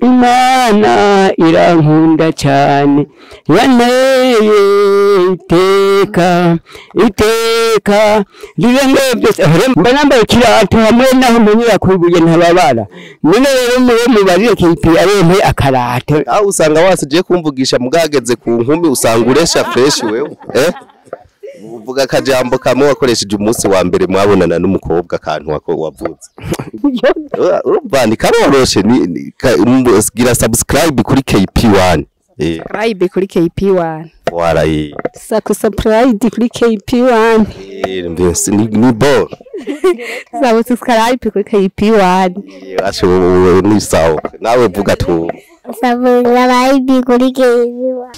Imana irankunda cyane, yanteye iteka, iteka rirenge byose. Mba nambaye ikirato hamwe naho menyera kwibuye ntababara. None rero muwe mubarire KP arempe akarato. Aho usanga wasigiye kumvugisha mugageze ku nkumi usanga uresha fresh wewe. Uvuga akajambo kamwe wakoresheje umunsi wa mbere mwabonana n'umukobwa akantu wavutse. Urumva ni karoroshe, ni gira subscribe kuri KP1. Subscribe kuri KP1. Waraye. Subscribe kuri KP1. Ni bo. Subscribe kuri KP1. Asho ni sawa. Nawe vuga tu. Subscribe kuri KP1.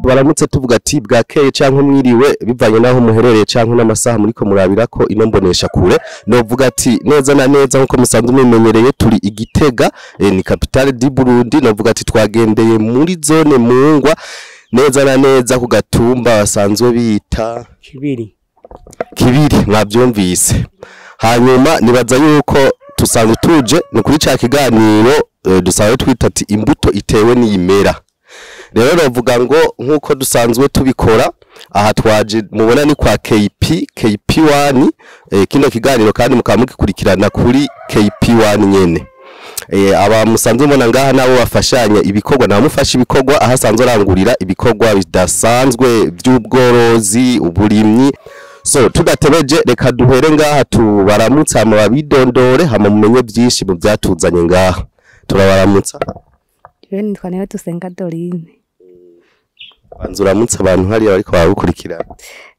Baramutse tuvuga ati bwakeye canke mwiriwe bivanye naho muherereye canke n'amasaha muriko murabira ko ino mbonesha kure. Novuga ati neza na neza nkuko musanzwe mumenyereye turi Igitega, ni capitale du Burundi. Novuga ati twagendeye muri zone Mungwa neza na neza ku gatumba basanzwe bita Kibiri. Kibiri mwavyumvise. Hanyuma nibaza yuko tusanzwe tuje ni kuri ca kiganiro dusanzwe twita ati imbuto itewe n'iyimera. Rero bavuga ngo nkuko dusanzwe tubikora aha twaje mubona ni kwa KP KP1, kino kiganiro kandi mukaba mugikurikirana kuri KP1 nyene. Aba musanzwe mubona ngaha nabo bafashanya ibikorwa, namufasha ibikorwa aha sanzwe arangurira ibikorwa bidasanzwe by'ubworozi, uburimyi. So tudatebeje reka duhere ngaha tubaramutsa mu babidondore hama mumenye byinshi mu byatuzanye ngaha. Turabaramutsa. Jewe nitwa Niyo Dusenga Dorine. Banza uramutse abantu hariya bariko baragukurikirana.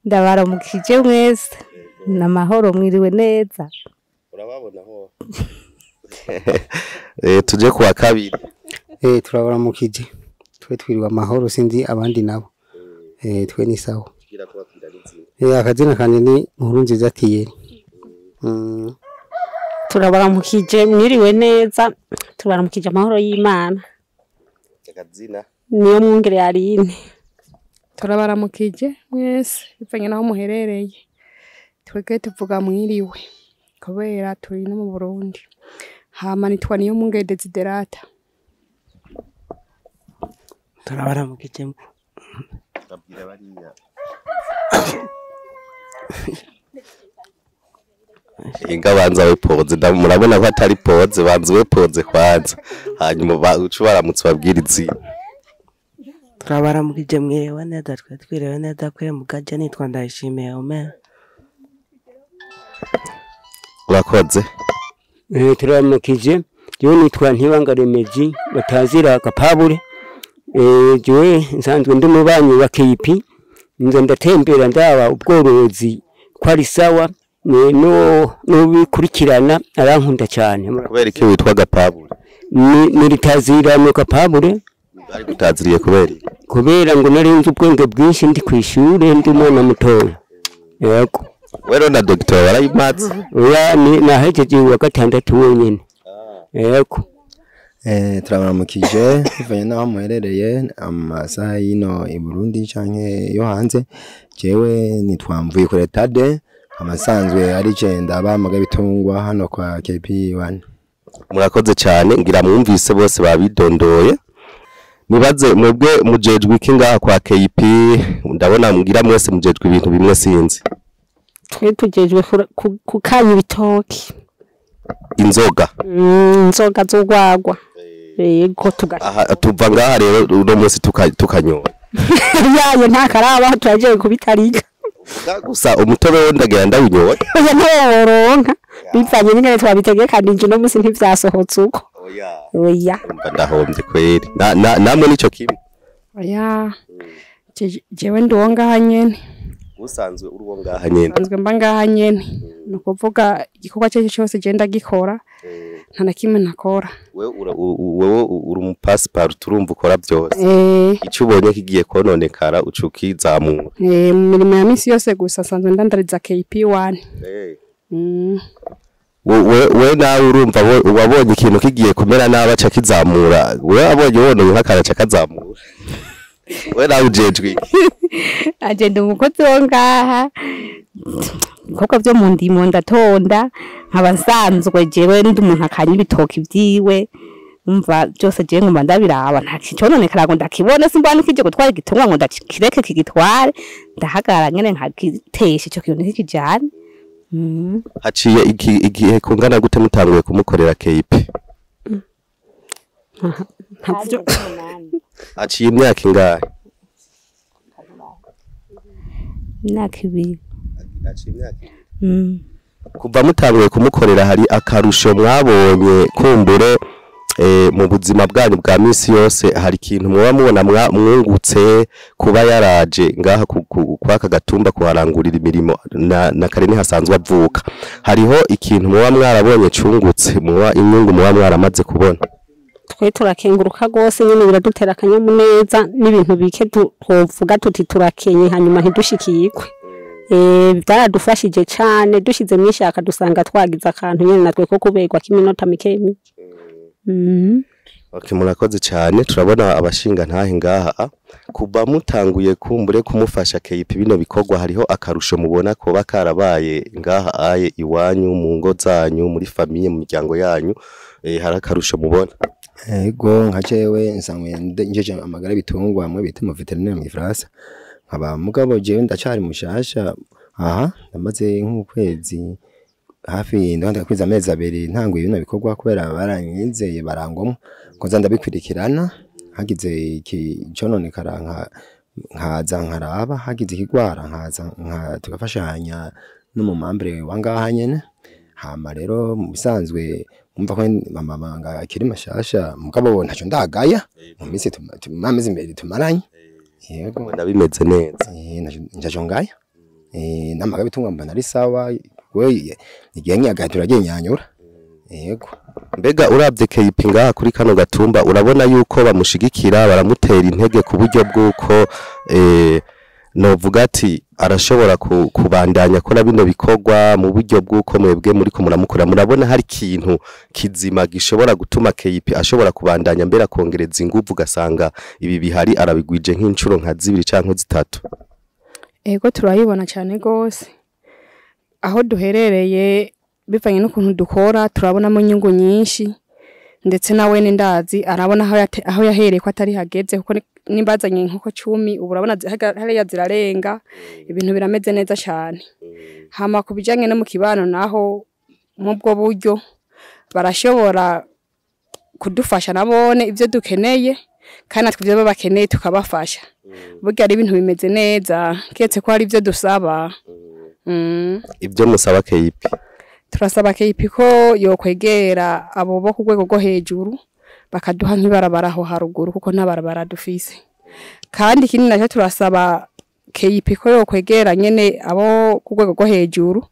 Ndabaramukije mwese. Namahoro, mwiriwe neza. Urababona ho. Tuje kuwa kabiri. Turabaramukije. Twe twiriwe amahoro sinzi abandi nabo. Twe ni sawa. Akazina kanje ni Nkurunziza Thierry. Turabaramukije mwiriwe neza. Tubaramukije amahoro y'Imana. Akazina Niyo Mwungere Aline. Turabaramukije mwese bivanye naho muherereye. Twebwe tuvuga mwiriwe kubera turi no mu Burundi. Hama nitwa Niyo Mwungere Desiderata. Turabaramukije. Babwira bariya. Inga banza we poze, murabona ko atari poze, banza we poze kwanza. Hanyuma ucu baramutse babwira izina. Turabaramukije mwiriwe neza, twe twiriwe neza kwe mugaje nitwa Ndayishimiye Omer. Urakoze. Turabaramukije. Jewe nitwa Ntibangaremeji batazira Gapabure. Jewe nsanzwe ndi mubanyi wa KP. Nze ndatembera ndaba ubworozi ko ari sawa no bikurikirana arankunda cyane. Kubera iki witwa Gapabure? Ni ritazira no Gapabure. Ari gutaziriye kubera iki? Kubera ngo narenze ubwenge bwinshi ndi kwishure ndi umwana mutoya. Yego. Wero na doctor warayimatse? Oya, ni nahejeje wa gatandatu wenyene. Yego. Turabaramukije bivanye naho muherereye amasaha y'ino i Burundi canke yo hanze. Jewe nitwa Mvuyekure Tade, Amasanzwe ari jenda bamaga bitungwa hano kwa KP1. Murakoze cyane, ngira mwumvise bose babidondoye. Nibaze mwebwe mujejwe iki ngaha kwa KP? Ndabona ngira mwese mujejwe ibintu bimwe sinzi. Twe tujejwe kukanya ibitoki. Inzoga. Inzoga z'urwagwa. Yego Aha tuva ngaha rero uno munsi tukanyora. Yaye nta karaba turaje kubitarika. Gusa umutobe wo ndagira ndawinyoye. Oya ntiworonka. Bivanye n'ingene twabitegekanije uno munsi ntivyasohotse uko. Oya. Ndahombye kweri. Namwe nico kimwe. Oya. Jewe ndi uwo ngaha nyene. Usanzwe uri uwo ngaha nyene. Nsanzwe mba ngaha nyene. Ni ukuvuga igikorwa cyo cyose je ndagikora. Nta na kimwe ntakora. Wewe uri umu passport urumva ukora byose. Ico ubonye kigiye kononekara uca ukizamura. Mu mirimo ya minsi yose gusa nsanzwe ndandariza KP1. We nawe urumva wabonye ikintu kigiye kumera nabi aca kizamura. We wabonye woneye nk'akara aca kazamura. We nawe ujejwe iki? Agenda umukozi wo ngaha. Ibikorwa vyo mu ndimo ndatonda, nkaba nsanzwe jewe ndi umuntu akanya ibitoki vyiwe. Umva byose jewe ngomba ndabiraba, nta kicononekara ngo ndakibone, simbona kije gutwara igitungwa ngo ndakireke kigitware, ndahagarara nyene nkagitesha ico kintu ntikijane. Haciye igihe kungana gute mutanguye kumukorera KP? Haciye imyaka ingahe? Imyaka ibiri. Kuva mutanguye kumukorera hari akarusho mwabonye kumbure mu buzima bwanyu bwa minsi yose? Hari ikintu muba mubona mwungutse kuba yaraje ngaha kwaka gatumba kuharangurira imirimo na kare ntihasanzwe avuka? Hariho ikintu muba mwarabonye cungutse, muba inyungu muba mwaramaze kubona? Twe turakenguruka gose nyene, biradutera akanyamuneza n'ibintu bike twovuga tuti turakenye hanyuma ntidushikirwe. Byaradufashije cane, dushize mwishaka dusanga twagize akantu nyene natwe ko kuberwa k'iminota mike mike. Okay, murakoze cyane. Turabona abashinga ntahe ngaha. Kuba mutanguye kumbure kumufasha KP bino bikorwa, hariho akarusho mubona ko bakarabaye ngaha aye iwanyu mu ngo zanyu, muri famille, mu miryango yanyu, hari akarusho mubona? Ego nka jewe nsanzwe njeje amagara bitungwa hamwe bita mu vétérinaire mu Gifaransa. Nkaba mugabo jewe ndacari mushasha aha, ndamaze nk'ukwezi hafi ndanda kwiza amezi abiri ntanguye bino bikorwa kubera baranyizeye barangomwa ko nza ndabikwirikirana. Hagize icononekara nkaza nkaraba, hagize ikigwara nkaza tugafashanya no mu mambere wangaha nyene. Hama rero mu bisanzwe umva ko amabanga akiri mashasha, mugabo ntaco ndagaya mu minsi amezi imbere tumaranye. Yego ndabimeze neza. Ntaco ngaya. N'amaga bitungwa mbona ari sawa, we igihe nyaga turagenyanyura. Yego. Mbega uravye KP ngaha kuri kano gatumba, urabona yuko bamushigikira, baramutera intege ku buryo bw'uko novuga ati arashobora kubandanya akora bino bikorwa mu buryo bw'uko mwebwe muriko muramukora? Murabona hari ikintu kizima gishobora gutuma KP ashobora kubandanya mbere akongereza inguvu, ugasanga ibi bihari arabigwije nk'incuro nka zibiri canke zitatu? Ego turayibona cyane gose. Aho duherereye bivanye n'ukuntu dukora turabonamo inyungu nyinshi, ndetse na wene ndazi arabona aho yahereye ko atari hageze, kuko nimbazanye inkoko 10 ubu urabona hariya zirarenga, ibintu birameze neza cyane. Hama kubijanye no mu kibano naho mubwo buryo barashobora kudufasha nabone ibyo dukeneye, kandi natwe ibyo bakeneye tukabafasha. Burya ari ibintu bimeze neza keretse ko hari ibyo dusaba. Ibyo musaba KP? Turasaba KP ko yokwegera abo bo ku rwego rwo hejuru bakaduha nk'ibarabara aho haruguru, kuko nta barabara dufise. Kandi ikindi nacyo turasaba KP ko yokwegera nyene abo ku rwego rwo hejuru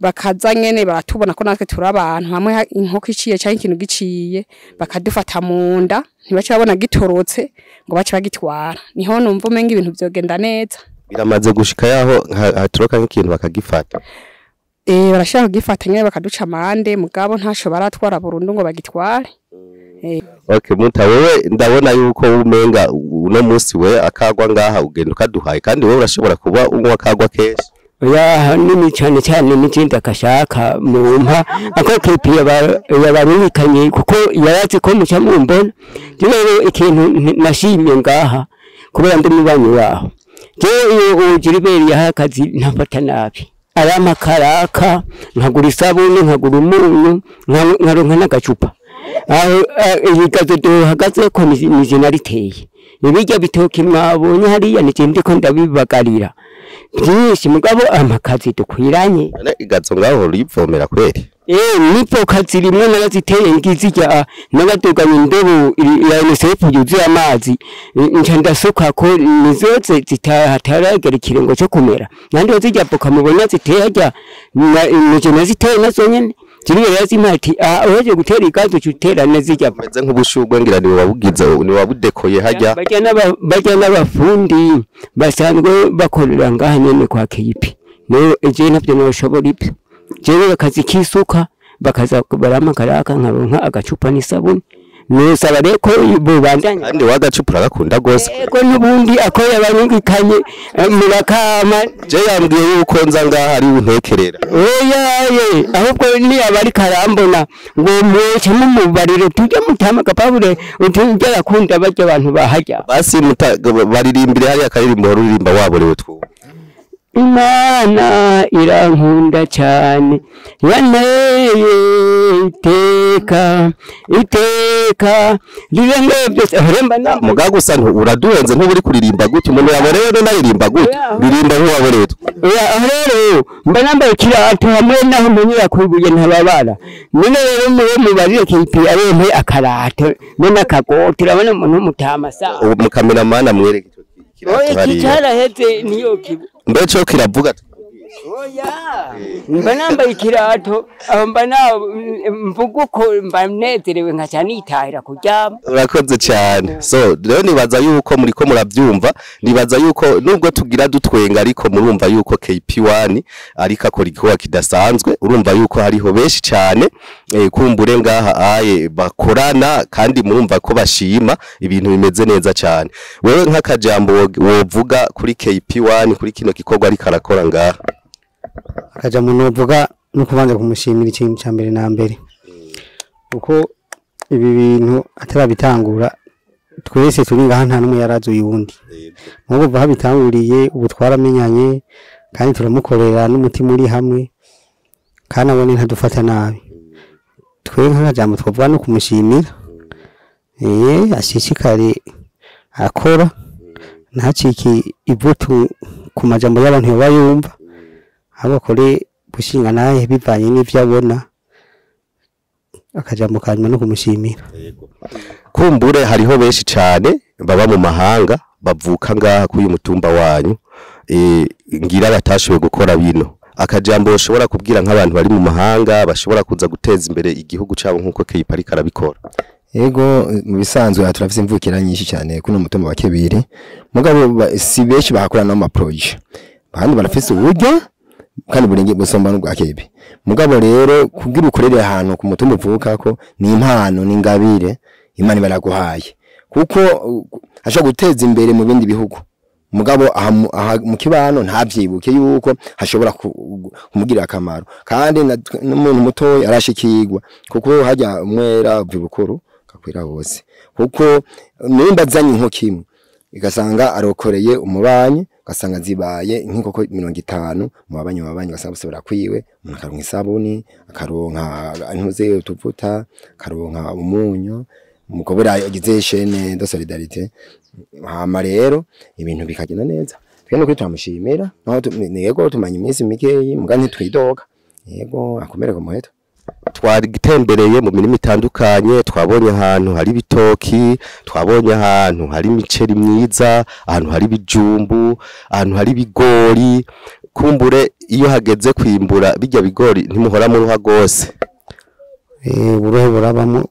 bakaza nyene baratubona ko natwe turi abantu, hamwe inkoko iciye cyangwa ikintu giciye bakadufata mu nda, ntibace babona gitorotse ngo bace bagitwara. Niho numva umenga ibintu vyogenda neza. Biramaze gushika yaho haturoka nk'ikintu bakagifata? Barashaka kugifata nyene bakaduca amande, mugabo ntaco baratwara burundu ngo bagitware. Okay, muta wewe ndabona yuko umenga uno munsi we akagwa ngaha ugenda ukaduhaye, kandi wewe urashobora kuba unywa akagwa kenshi. Oya, nini cyane cyane n'ikindi akashaka mumpa ako KP yabarungikanye, kuko yarazi ko muca mumbona. Rero ikintu nashimye ngaha, kubera ndi mubanyi waho, jewe iyo Gilbert yahaye akazi ntafata nabi, arampa karaka, nkagura isabune, nkagura umunyu, nkaronka n'agacupa. Aho ibigazo duhagaze ko ni nariteye, ibirya bitoki mwabonye hariya ni ndiko ndabibagarira byinshi, mugabo amakazi dukwiranye. None igazo ngaho urivomera kweri? Nivoka zirimwe naraziteye, ngizirya naraduganye indobo ya UNICEF yuzuye amazi, nca ndasuka ko nizoze zitahataragera ikiringo cyo kumera. Nandi zirya voka mubona ziteye harya nije naziteye nazo nyene. Ziriya yazimpaye ati: "Ah, uhejeje gutera igazo uca utera nazirya." Meze nk'ubushurwe, ngira ni wabugize, ni wabudekoye hajya. Barya n'abafundi basanzwe bakorera ngaha nyene kwa KP. No eje ntabyo noshobora ibyo. Jewe akazi k'isuka, bakaza barampa karaka, nkaronka agacupa n'isabuni. Nusaba rero ko bubandanya. Kandi wagacupa uragakunda gose. Ego, n'ubundi ako yabarungikanye murakama. Je yambwiye yuko nza ngaha ari untekerera. Oya ye, ahubwo ni abari karambona ngo mwece mumubarire tujye mutama kapabure utujye akunda barya abantu bahajya. Basi baririmbire hariya akaririmbo ruririmba waborewe twumva. Imana irankunda cyane, yanteye iteka, iteka rirenga byose. Remba na Muga gusa uraduhenze, ntuburi kuririmba gutya, umuntu yaborewe none aririmba gutya, ririmba nk'uwaborewe. Oya, aho rero mba nambaye ikirato hamwe naho menyera kwibuye ntababara. None rero muwe mubarire KP arempe akarato none akagoti, urabona umuntu w'umutama sa. Ubu mukameramani amwereke ico kirato Oya, hariya. Kicaraheze niyo kibu. Mbe co kiravuga? Oya, mba nambaye ikirato aho mba na mvuga uko mba nezerewe, nkaca nitahira kuryama. Urakoze cyane. So rero nibaza yuko muriko murabyumva, nibaza yuko nubwo tugira dutwenga, ariko murumva yuko KP1 ariko akora igikorwa kidasanzwe. Urumva yuko hariho benshi cyane kumbure ngaha aye bakorana, kandi murumva ko bashima ibintu bimeze neza cyane. Wewe nk'akajambo wovuga kuri KP1, kuri kino gikorwa ariko arakora ngaha? Akajambo novuga no kubanza kumushimira ikintu cya mbere na mbere, kuko ibi bintu atarabitangura twese turi ngaha nta n'umwe yarazi uyundi. Mubo kuva habitanguriye ubu twaramenyanye, kandi turamukorera n'umutima uri hamwe, kandi abone ntadufata nabi. Twe nk'akajambo twavuga no kumushimira, ashishikare akora, ntacike ivutu ku majambo y'abantu yoba yumva, ahubwo akore gushinga naye bivanye n'ivyo abona. Akajambo kanyuma no kumushimira. Kumbure hariho benshi cyane baba mu mahanga bavuka ngaha kuri uyu mutumba wanyu, ngira batashoboye gukora bino. Akajambo ushobora kubwira nk'abantu bari mu mahanga bashobora kuza guteza imbere igihugu cyabo nk'uko KP ariko arabikora? Ego, mu bisanzwe aha turafise imvukira nyinshi cyane kuno mutumba wa Kebiri, mugabo si benshi bahakora n'ama projet. Abandi barafise uburyo kandi burenge busomba n'ubwa Kebi, mugabo rero kugira ukorere ahantu ku mutumba uvukako ni impano, ni ingabire Imana baraguhaye, kuko ashobora guteza imbere mu bindi bihugu, mugabo aha mu kibano ntavyibuke yuko hashobora kumugirira akamaro. Kandi n'umuntu mutoya arashikirwa, kuko hajya umwera uva ibukuru gakwira hose, kuko nimba azanye inkoko imwe igasanga arokoreye umubanyi, ugasanga zibaye nk'inkoko 50 mu babanyi, ugasanga bose barakwiwe, umuntu akaronka isabuni, akaronka intuze utuvuta, akaronka umunyu, umukobwa agize chaîne de solidarité. Hama rero ibintu bikagenda neza. Twe nuko turamushimira, naho yego tumanye iminsi mikeyi, muga ntitwidoga. Yego, akomere ku muheto. Twaritembereye mu mirima itandukanye, twabonye ahantu hari ibitoki, twabonye ahantu hari imiceri myiza, ahantu hari ibijumbu, ahantu hari ibigori. Kumbure iyo hageze kwimbura bijya bigori ntimuhora muruha gose? Uburohe burabamo,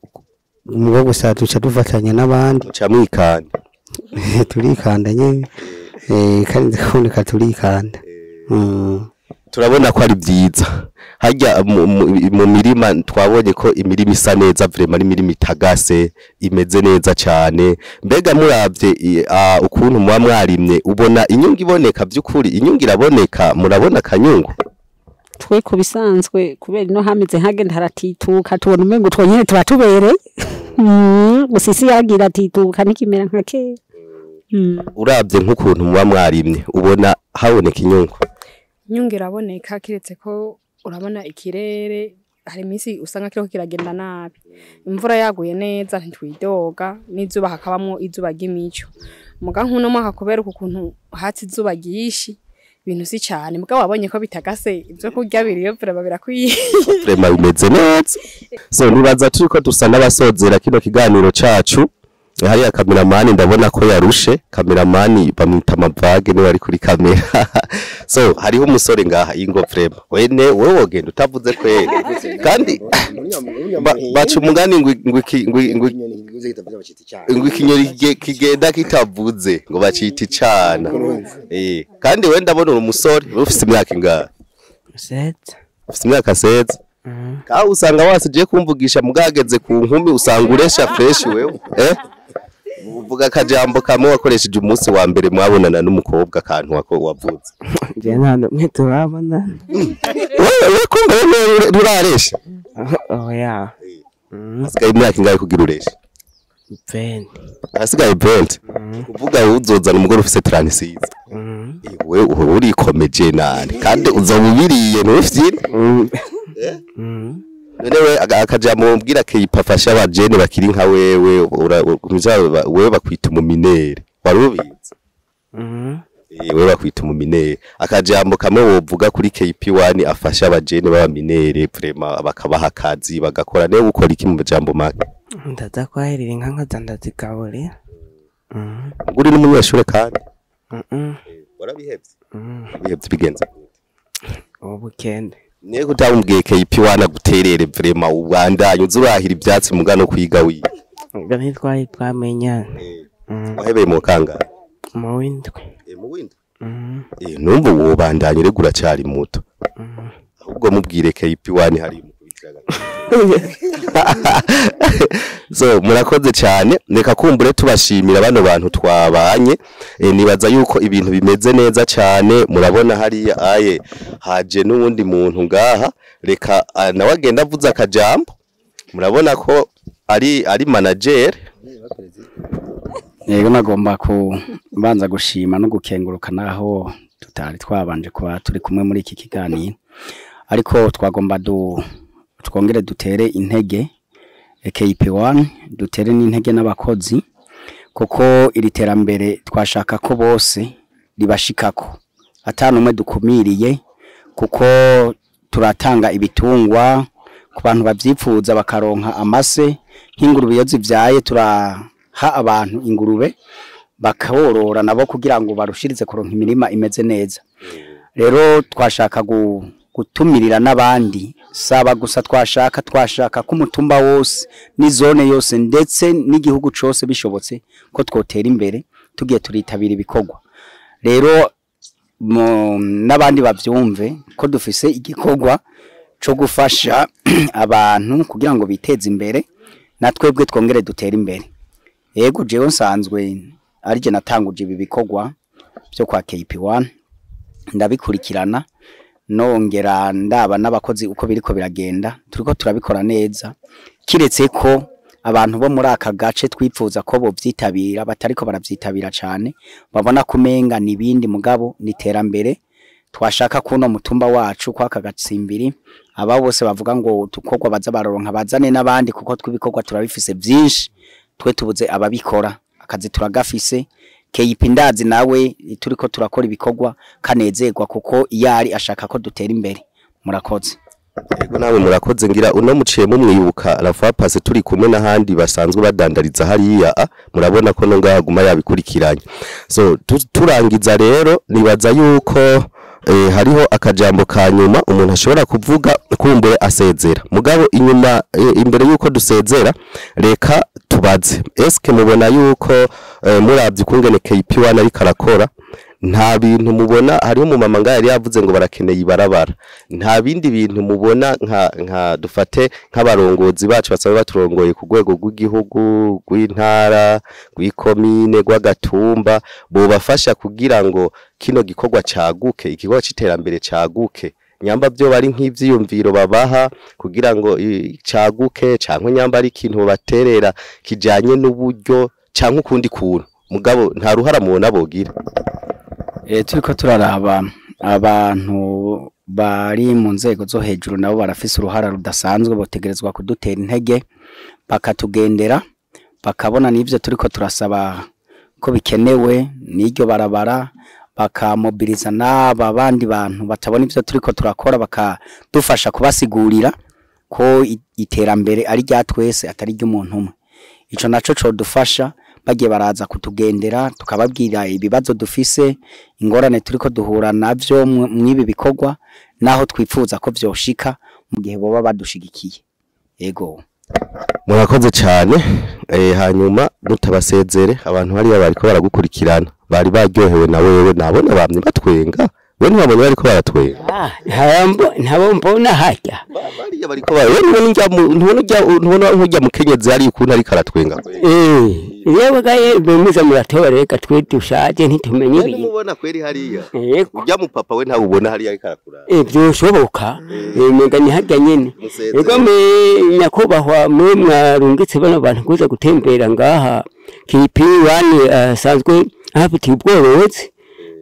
mubo gusa duca dufatanya n'abandi. Muca mwikanda? Turikanda nyene, kandi ndikaboneka turikanda. Turabona ko ari byiza harya mu mirima, twabonye ko imirima isa neza vraiment, ari imirima itagase, imeze neza cyane. Mbega muravye ukuntu muba mwarimye, ubona inyungu iboneka? By'ukuri inyungu iraboneka? Murabona akanyungu? Twe ku bisanzwe, kubera ino hameze nkagenda haratituka, tubona umengo twonyene tuba tubereye. Gusa isi yagira atituka ntikimera nka kera. Uravye nk'ukuntu muba mwarimye, ubona haboneka inyungu? Inyungu iraboneka, kiretse ko urabona ikirere hari iminsi usanga kiriko kiragenda nabi. Imvura yaguye neza ntitwidoga, n'izuba hakabamwo izuba ry'imico. Muga nk'uno mwaka, kubera uku kuntu hatse izuba ryinshi, ibintu si cane, mugabo wabonye ko bitagase, ivyo kurya biriyo vraiment, birakwiye. Vraiment bimeze neza. So nibaza turiko dusa n'abasozera kino kiganiro cacu. Hariya kameramani ndabona ko yarushe. Kameramani bamwita Amavage, niwe ari kuri kamera. So hariho umusore ngaha ingo, vraiment wene wewe wogenda utavuze kweri, kandi baca umugani ngo ikinyoni kigenda kitavuze ngo bacita icana. Kandi we ndabona uri umusore ufise imyaka ingahe? 16. Ufise imyaka 16. Kawe usanga wasigiye kumvugisha mugageze ku nkumi, usanga uresha fresh wewe. Uvuga akajambo kamwe wakoresheje umunsi wa mbere mwabonana n'umukobwa, akantu wako wavuze. Je nta n'umwe turabona. Wewe kumva wewe ruraresha? Oya. Hasigaye imyaka ingahe kugira ureshe? 20. Hasigaye 20. Kuvuga uzozana umugore ufise 36? Wewe uhora urikomeje nane, kandi uzoba ubiriye ntufyine. None we akajambo mbwira keyipafasha abajene bakiri nka wewe, wewe bakwita umuminere, wari ubizi? Wewe bakwita umuminere. Akajambo kamwe wovuga kuri KP1 afasha abajene b'abaminere vraiment, bakabaha akazi bagakora, niwe ukora iki mu majambo make? Ndaza kwahirira inka nkaza ndazigaburira. Ubwo uri n'umunyeshure kandi? Mm. Warabihevye? Wabihevye bigenze gute? Ubukene. Niyo kutamubwiye KP1 aguterere vraiment, ubandanye uze urahira ivyatsi muga no kwiga wiga. Ubwo ntitwari twamenyana. Wahebeye mu kangahe? Mu w'indwi. Mu w'indwi. Numva wobandanye rego, uracari muto. Ahubwo mubwire KP1 hari mukubitira. So murakoze cyane, reka kumbure tubashimira bano bantu twabanye. Nibaza yuko ibintu bimeze neza cyane. Murabona hariya aye haje n'uwundi muntu ngaha, reka nawe agenda avuze akajambo. Murabona ko ari manager. Yego, nagomba kubanza gushima no gukenguruka, naho tutari twabanje kuba turi kumwe muri iki kiganiro, ariko twagomba twongere dutere intege KP1, dutere n'intege n'abakozi, kuko iri terambere twashaka ko bose ribashikako atanu umwe dukumiriye, kuko turatanga ibitungwa ku bantu bavyipfuza bakaronka amase nk'ingurube. Iyo zivyaye turaha abantu ingurube bakorora nabo kugira ngo barushirize kuronka imirima imeze neza. Rero twashaka gutumirira n'abandi, saba gusa twashaka ko umutumba wose n'izone yose ndetse n'igihugu cose bishobotse ko twotera imbere tugiye turitabira ibikorwa. Rero n'abandi bavyumve ko dufise igikorwa co gufasha abantu kugira ngo biteze imbere, na twebwe twongere dutere imbere. Yego, jewe nsanzwe ari je natanguje ibi bikorwa byo kwa KP1, ndabikurikirana nongera ndaba n'abakozi uko biriko biragenda. Turiko turabikora neza, kiretse ko abantu bo muri aka gace twipfuza ko bovyitabira batariko baravyitabira cane, babona kumenga nibindi, mugabo niterambere twashaka kuno mutumba wacu kwa aka gatsimbiri. Aba bose bavuga ngo udukorwa baza baroronka, bazane n'abandi, kuko twibikorwa turabifise byinshi, twe tubuze ababikora. Akazi turagafise. KP ndazi nawe turiko turakora ibikorwa kanezerwa, kuko iyo ari ashaka ko dutera imbere. Murakoze. Yego, nawe murakoze. Ngira uno muciye mumwibuka la fois passée turi kumwe n'ahandi basanzwe badandariza hariya. Murabona ko no ngaha guma yabikurikiranye. So turangiza rero, nibaza yuko hariho akajambo ka nyuma umuntu ashobora kuvuga kumbure asezera. Mugabo inyuma imbere yuko dusezera, reka tubaze: eske mubona yuko muravye ukungene KP1 ariko arakora Nta bintu mubona, hariho umumama ngaho yari yavuze ngo barakeneye ibarabara. Nta bindi bintu mubona nka dufate nk'abarongozi bacu basanzwe baturongoye ku rwego rw'igihugu, rw'intara, rw'ikomine, rw'agatumba, bobafasha kugira ngo kino gikorwa caguke, igikorwa c'iterambere caguke. Nyamba byo bari nk'ivyiyumviro babaha kugira ngo caguke, canke nyamba ari ikintu baterera kijanye n'uburyo canke ukundi kuntu, mugabo nta ruhara mubona bogira. Turiko turaraba abantu bari mu nzego zo hejuru nabo barafise uruhara rudasanzwe, botegerezwa kudutera intege bakatugendera, bakabona n'ivyo turiko turasaba ko bikenewe n'iryo barabara, bakamobiliza n'aba bandi bantu batabona ivyo turiko turakora, bakadufasha kubasigurira ko iterambere ari rya twese atari ry'umuntu umwe. Ico naco codufasha, bagiye baraza kutugendera tukababwira ibibazo dufise, ingorane turiko duhura navyo mw'ibi bikorwa, naho twipfuza ko vyoshika mu gihe boba badushigikiye. Yego. Murakoze cyane. Hanyuma mutabasezere abantu hariya bariko baragukurikirana, bari baryohewe na wewe, nabona bamye batwenga, we ntibabonye bariko baratwenga. Ntabo mbona harya. Bariya bariko bara, we ntubona ujya ntubona nk'ujya mukenyezi hari ukuntu ariko aratwenga. Yewe gaye bemeza muratora, reka twe dushaje ntitumenye ibintu. Mubona kweri hariya. Yego. Ujya mu papa we ntawe ubona hariya ariko arakura. Byoshoboka. Menga ni harya nyene. Musezere. Ego me nyakubahwa mwe mwarungitse bano bantu kuza gutembera ngaha KP1 asanzwe afitiye ubworozi.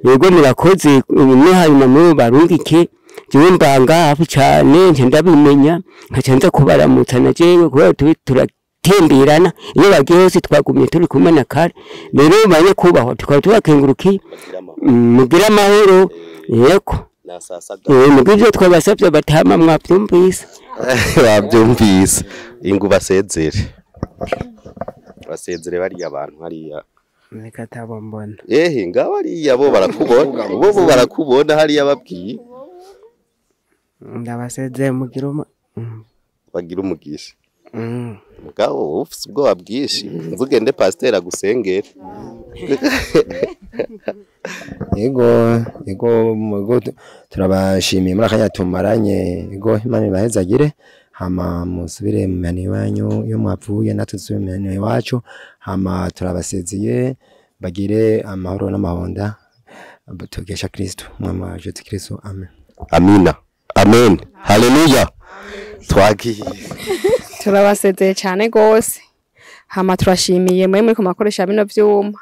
Yego murakoze, no hanyuma mwe barungike jewe mbanga hafi cane nce ndabimenya nkaca nza kubaramutsa na jewe, kubera turi turatemberana iyo bagiye hose twagumye turi kumwe na kare. Rero banyakubahwa tukaba tubakengurukiye, mugire amahoro. Yego. Mugire ivyo twabasavye batama mwavyumvise. Bavyumvise. Ingu basezere. Basezere bariya abantu hariya. Reka atabo mbona. Ehe, ngaba hariya bo barakubona. Bo barakubona hariya babwiye. Ndabasezeye mugire bagira umugisha. Mugabo ufise ubwoba bwinshi, nzugende pasiteri agusengere. Yego, yego, yego, turabashimiye muri akanya tumaranye. Yego, Imana ibahezagire, hama musubire mu mihana iwanyu iyo mwapfuye, natwe dusubire mu mihana iwacu. Hama turabasezeye, bagire amahoro n'amahonda, tukesha Kristo, Umwami wacu Yesu Kristo. Amen. Amina. Amen. Haleluya. Twagiye. Turabasezeye cyane gose. Hama turashimiye mwe muri kumakoresha bino vyuma.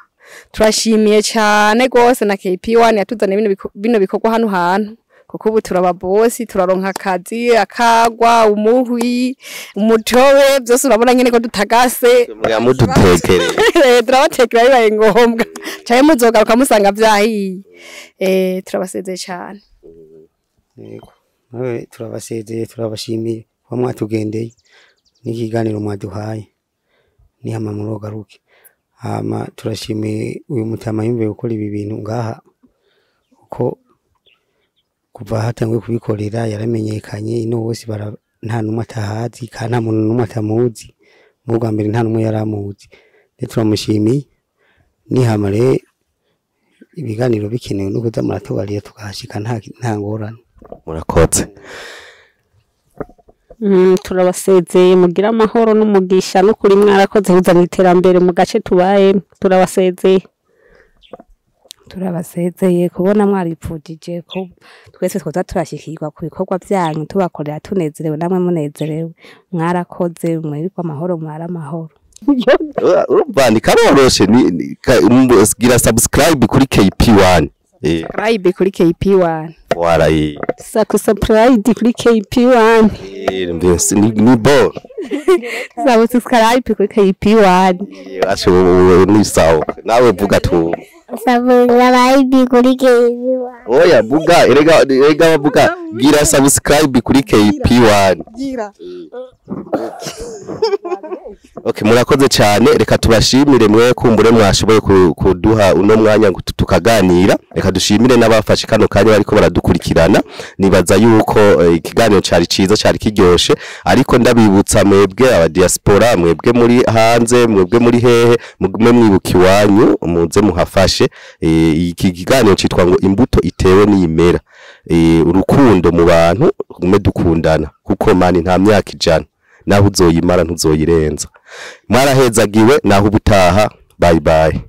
Turashimiye cyane gose na KP1 yatuzaniye bino bikorwa hano hantu, kuko ubu turaba bosi, turaronka akazi, akagwa, umuhwi, umutobe, byose urabona nyene ko dutagase. Mudutekere. Turabatekera bibaye ngombwa. Caye muzogaruka musanga vyahiye. Turabasezeye cyane. Yego. Nawe turabasezeye, turabashimiye kuba mwatugendeye n'ikiganiro mwaduhaye. Nihama murogaruke. Hama turashimiye uyu mutama yumviye gukora ibi bintu ngaha, kuko kuva hatanguye kubikorera yaramenyekanye ino hose, nta numwe atahazi kandi nta muntu numwe atamuzi. Mu bwa mbere nta numwe yaramuzi. Rero turamushimiye. Nihama rero ibiganiro bikenewe no kuza muratubarira tukahashika nta ngorane. Murakoze. Turabasezeye, mugira amahoro n'umugisha, n'ukuri mwarakoze kuzana iterambere mu gace tubaye. Turabasezeye. Turabasezeye kubona mwaripfujije ko twese twoza turashikirwa ku bikorwa byanyu, tubakorera tunezerewe namwe munezerewe. Mwarakoze, mwirirwe amahoro, mwara amahoro. Urumva ni karoroshe, ni gira subscribe kuri KP1. Subscribe kuri KP1. Waraye. Subscribe kuri KP1. Mbese ni bo. Subscribe kuri KP1. Asho ni sawa. Nawe vuga tu. Subscribe kuri KP1. Oya, vuga, erega erega bavuga gira subscribe kuri KP1. Gira. Okay, murakoze cyane. Reka tubashimire mwe kumbure mwashoboye kuduha uno mwanya ngo tukaganira. Reka dushimire n'abafashe kano kanya bariko baradukurikirana. Nibaza yuko ikiganiro cari ciza, cari kiryoshe, ariko ndabibutsa mwebwe aba diaspora, mwebwe muri hanze, mwebwe muri hehe, mugume mwibuka iwanyu, muze muhafashe. Iki kiganiro citwa ngo imbuto itewe n'iyimera. Urukundo mu bantu, gume dukundana, kuko mani nta myaka 100, naho uzoyimara ntuzoyirenza. Mwarahezagiwe, naho ubutaha. Bye bye.